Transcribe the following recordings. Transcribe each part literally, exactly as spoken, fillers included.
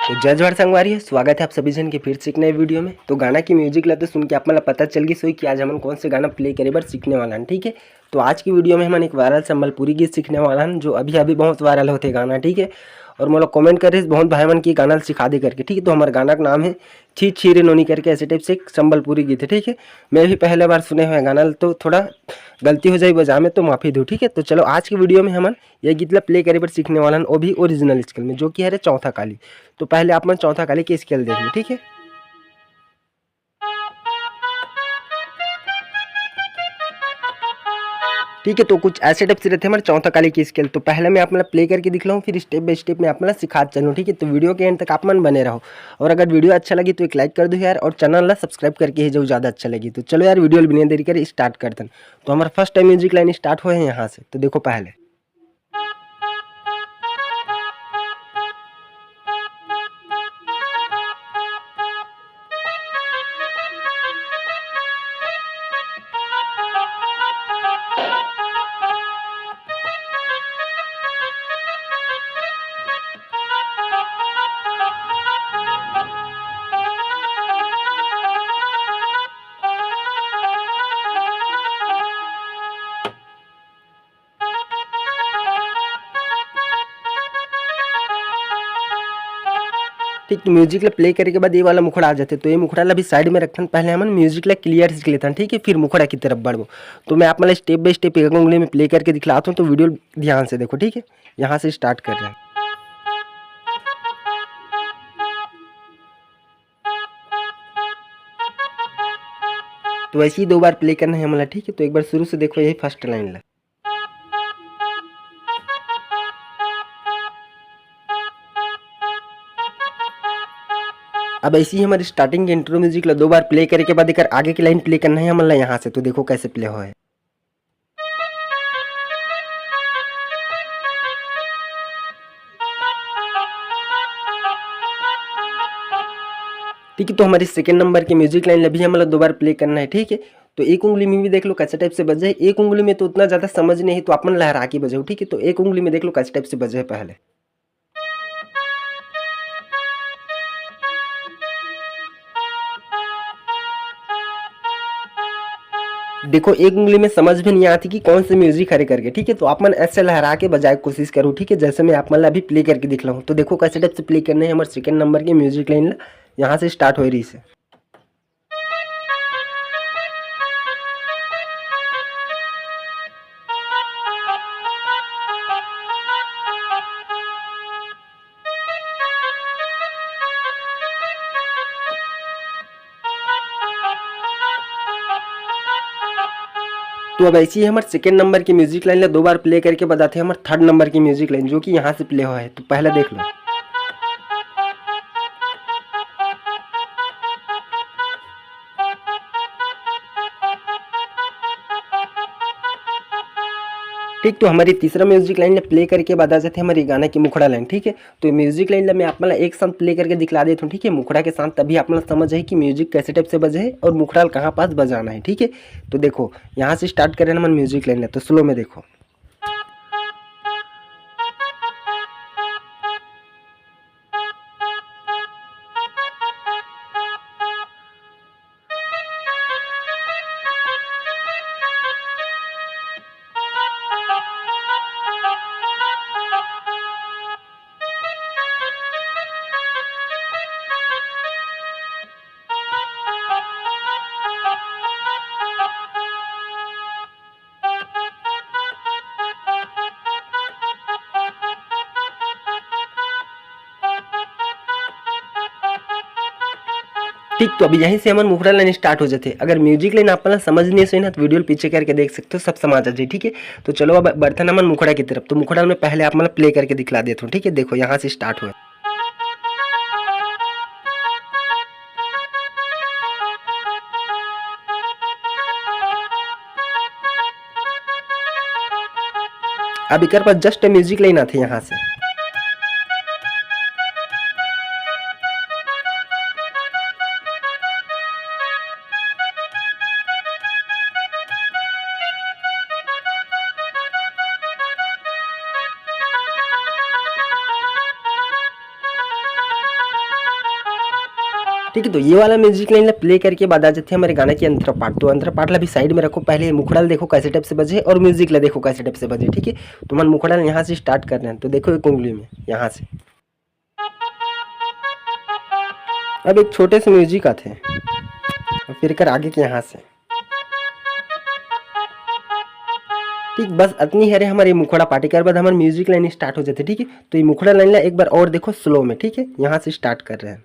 तो जय जोहार संगवारी हो, स्वागत है आप सभी जन के फिर से एक नए वीडियो में। तो गाना की म्यूजिक ला तो सुन के आप मन ला पता चल गई होही कि आज हमन कौन से गाना प्ले करे बर सीखने वाला हन, ठीक है। तो आज की वीडियो में हमन एक वायरल संबलपुरी गीत सीखने वाला हन, जो अभी अभी बहुत वायरल होथे गाना, ठीक है। और मोला कमेंट करे बहुत भाई मन की गाना ला सिखा दे करके, ठीक है। तो हमारे गाना का नाम है छी छी रे नोनी करके, ऐसे टाइप से एक संबलपुरी गीत है, ठीक है। मैं भी पहले बार सुने हुए गाना ला, तो थोड़ा गलती हो जाए बजा में तो माफ़ी दो, ठीक है। तो चलो आज की वीडियो में हमन ये गीत ला प्ले करे बर सीखने वाला हन, वो भी ओरिजिनल स्केल में, जो कि हरे चौथा काली। तो पहले आप मन चौथा काली के स्केल देख लो, ठीक है। ठीक है, तो कुछ ऐसे टाइप से रहथे हमारे चौथा काली की स्केल। तो पहले मैं आप मन ला प्ले करके दिखलाऊँ, फिर स्टेप बाय स्टेप मैं आप मन ला सिखात चलूँ, ठीक है। तो वीडियो के एंड तक आप मन बने रहो, और अगर वीडियो अच्छा लगी तो एक लाइक कर दो यार, और चैनल ला सब्सक्राइब करके ही जाओ, ज़्यादा अच्छा लगी। तो चलो यार, वीडियो ला बिना देरी करे स्टार्ट करथन। तो हमारा first time music line start होए है यहाँ से, तो देखो पहले। ठीक, तो म्यूजिक ला प्ले करे के बाद ये वाला मुखड़ा आ जाथे, तो ये मुखड़ा ला भी साइड में रखथन। पहले हमन म्यूजिक ला क्लियर सीख लेथन, ठीक है, फिर मुखड़ा की तरफ बढ़बो। तो मैं आप मन ला स्टेप बाय स्टेप एक उंगली में प्ले करके दिखलात हूँ, तो वीडियो ध्यान से देखो, ठीक है। यहाँ से स्टार्ट कर रहे हैं। तो ऐसे ही दो बार प्ले करना है हमला, ठीक है। तो एक बार शुरू से देखो, यही फर्स्ट लाइन ला। अब ऐसे ही हमारी स्टार्टिंग के इंट्रो म्यूजिक ला दो बार प्ले करे के बाद एकर आगे की लाइन प्ले करना है हमला यहाँ से। तो देखो कैसे प्ले होए। ठीक है, तो हमारी सेकंड नंबर के म्यूजिक लाइन ला भी हमला दो बार प्ले करना है, ठीक है। तो एक उंगली में भी देख लो कैसे टाइप से बजे है। एक उंगली में तो उतना ज़्यादा समझ नहीं है, तो आप मन लहरा के बजाओ, ठीक है। तो एक उंगली में देख लो कैसे टाइप से बजे है पहले। देखो, एक उंगली में समझ भी नहीं आती कि कौन से म्यूजिक हरे करके, ठीक है। तो आप मन ऐसे लहरा के बजाए के कोशिश करो, ठीक है। जैसे मैं आप मन ला अभी प्ले करके दिखलाऊँ, तो देखो कैसे टाइप से प्ले करने हैं हमारे सेकंड नंबर के म्यूजिक लाइन ला। यहाँ से स्टार्ट हो रही से। तो अब ऐसे ही हमारे सेकंड नंबर की म्यूजिक लाइन ला दो बार प्ले करके बताते हैं हमारे थर्ड नंबर की म्यूजिक लाइन, जो कि यहाँ से प्ले हुआ है। तो पहला देख लो। ठीक, तो हमारी तीसरा म्यूजिक लाइन ला प्ले करके बाद आ जाते हैं हमारी गाना की मुखड़ा लाइन, ठीक है। तो म्यूजिक लाइन ला मैं आप मन ला एक साथ प्ले करके दिखला देता हूँ, ठीक है, मुखड़ा के साथ, तभी आप मन ला समझ आही कि म्यूजिक कैसे टाइप से बजे है और मुखड़ा ला कहाँ पास बजाना है, ठीक है। तो देखो, यहाँ से स्टार्ट करें हमन म्यूजिक लाइन ला, तो स्लो में देखो। ठीक, तो अभी यहीं से हमर मुखड़ा लाइन स्टार्ट हो जाथे। अगर म्यूजिक लाइन आप मन ला समझ नहीं आइस ना, तो वीडियो ला पीछे करके देख सकते हो, सब समझ आ जाए, ठीक है। तो चलो अब बढ़थन हमन मुखड़ा की तरफ। तो मुखड़ा में पहले आप मन ला प्ले करके दिखला देता हूँ, ठीक है। देखो, यहाँ से स्टार्ट हुआ। अब एकर पास जस्ट म्यूजिक लाइन आथे यहाँ से। ठीक है, तो ये वाला म्यूजिक लाइन ला प्ले करके बाद आ जाते हैं हमारे गाना के अंतरा पाठ। तो अंतरा पाठ ला भी साइड में रखो, पहले मुखड़ा ला देखो कैसे टाइप से बजे और म्यूजिक ला देखो कैसे टाइप से बजे। ठीक है, तो हमन मुखड़ा ला यहाँ से स्टार्ट कर रहे हैं। तो देखो एक उंगली में यहाँ से अब एक छोटे से म्यूजिक आते हैं और फिर कर आगे के यहाँ से। ठीक, बस अतनी हरे हमारे मुखड़ा पाठ। एकर बाद हमारे म्यूजिक लाइन स्टार्ट हो जाते। ठीक है, तो ये मुखड़ा लाइन ला एक बार और देखो स्लो में। ठीक है, यहाँ से स्टार्ट कर रहे हैं।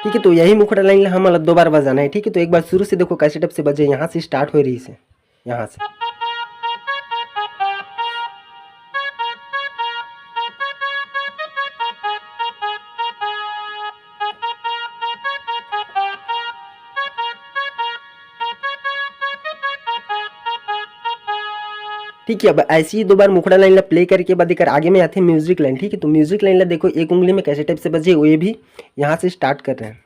ठीक है, तो यही मुखड़ा लाइन ला हमन ला दो बार बजाना है। ठीक है, तो एक बार शुरू से देखो कैसे टाइप से बजे, यहाँ से स्टार्ट हो रही से, यहाँ से। ठीक है, अब ऐसे ही दो बार मुखड़ा लाइन ला प्ले करके बाद एकर आगे में आते हैं म्यूजिक लाइन। ठीक है, तो म्यूजिक लाइन ला देखो एक उंगली में कैसे टाइप से बजे, वो ये भी यहाँ से स्टार्ट कर रहे हैं।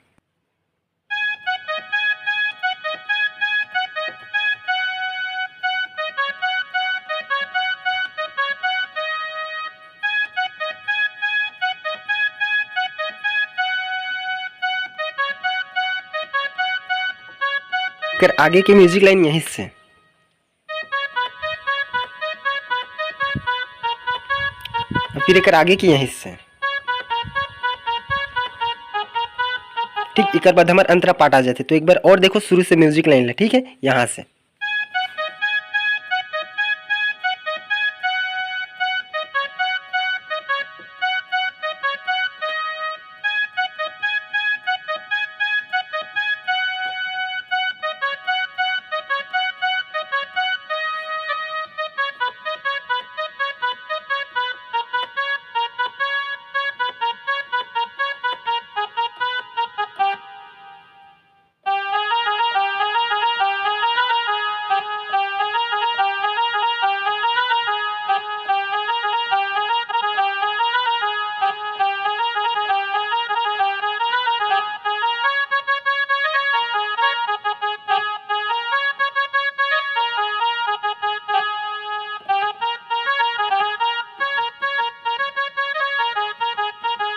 फिर आगे की म्यूजिक लाइन यहीं से। फिर एकर आगे की यहीं से। ठीक, एकर बाद हमार अंतरा पाठ आ जाते। तो एक बार और देखो शुरू से म्यूजिक लाइन ले, ठीक है, यहाँ से।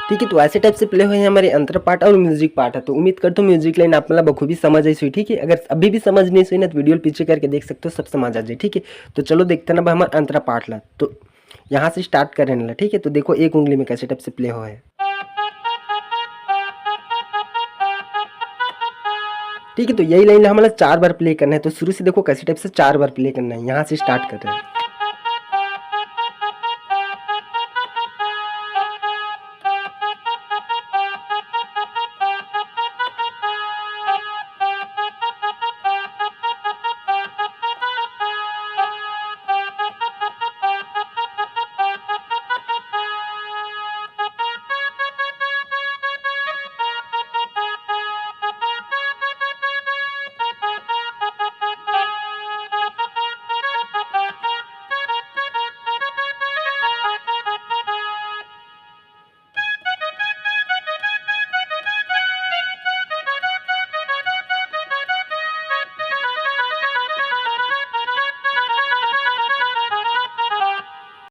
ठीक है, तो ऐसे टाइप से प्ले हुए हैं हमारे अंतर पाठ और म्यूजिक पाठ है। तो उम्मीद करता हूँ म्यूजिक लाइन आप मतलब बखूबी समझ आई होही। ठीक है, अगर अभी भी समझ नहीं आई होही ना, तो वीडियो पीछे करके देख सकते हो, सब समझ आ जाए। ठीक है, तो चलो देखते हैं ना अब हमारा अंतरा पाठ ला। तो यहाँ से स्टार्ट करने वाला। ठीक है, तो देखो एक उंगली में कैसे टाइप से प्ले हो है। ठीक है, तो यही लाइन ला हमला चार बार प्ले करना है। तो शुरू से देखो कैसे टाइप से चार बार प्ले करना है। यहाँ से स्टार्ट कर रहे हैं।